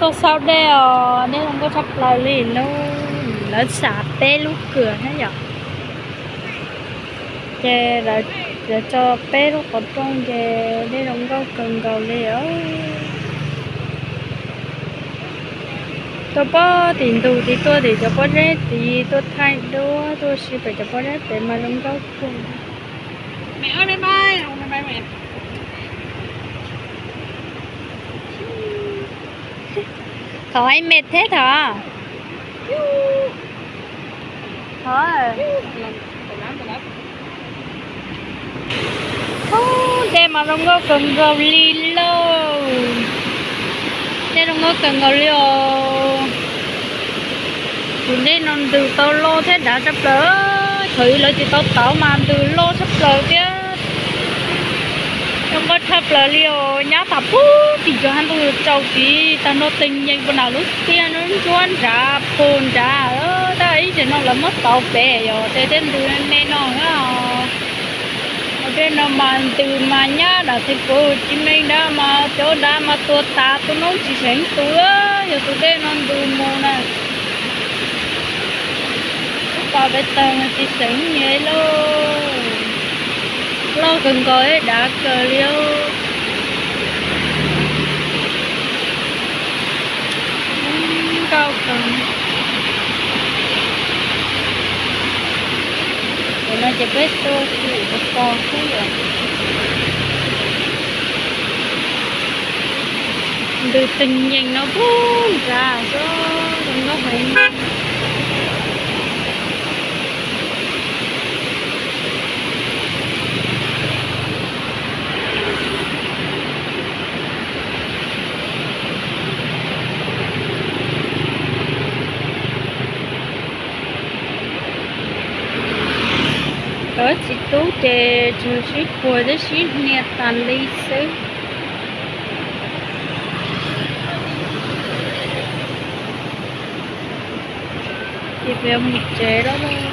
Tuaj xauj dej os, dej zoo nkauj tshaj plaws li lauj. Lawv sam peb lub kws thiab yom. Ces lawv tso peb lub qhov rooj ces dej zoo nkauj kawg nkaus li os. Tuaj pem tim ntug tid, tuaj tim cov pob zeb tid, tuaj thaij duab, tuaj ua si pem cov pob zeb pem mas zoo nkauj kawg. Thov ib me thiab thov. Ub, dej mas zoo nkauj kawg nkaus li lauj. Dej zoo nkauj kawg nkaus li os. Tus dej no ntws tau loj thiab dav tshaj plaws. Thaum ub lawv tsis tau tauv mas ntws loj tshaj plaws thiab. Zoo nkauj tshaj plaws li os. Nyab tham pub tim cov hab ntug tsaus tid, tag nrho teeg yees puag nram lub tiaj no, ntsuab nrad puag nrad. Tab ib tseem no lawv muab tauv pem yog tej dej ntws me no na. Dej no mas ntws mas nyab dam teb kuv tsis me dab mas cov dab mas tuag tas tu noob tsis seev tu, yog tus dej no ntws mus na. Ub, pas peb tag tsis seev nyias lauj. Loj kawg nkaus, dav kawg li. Nkauj kawg. Tam no ces peb tuaj xwm tus pos xwb yom. Ntws teeg yees no puag nrad xwb, zoo nkauj heev. Cov txiv tub ces tsuas sib puag thiab sib hnia tas li xwb. Ces peb mus tsev lawm.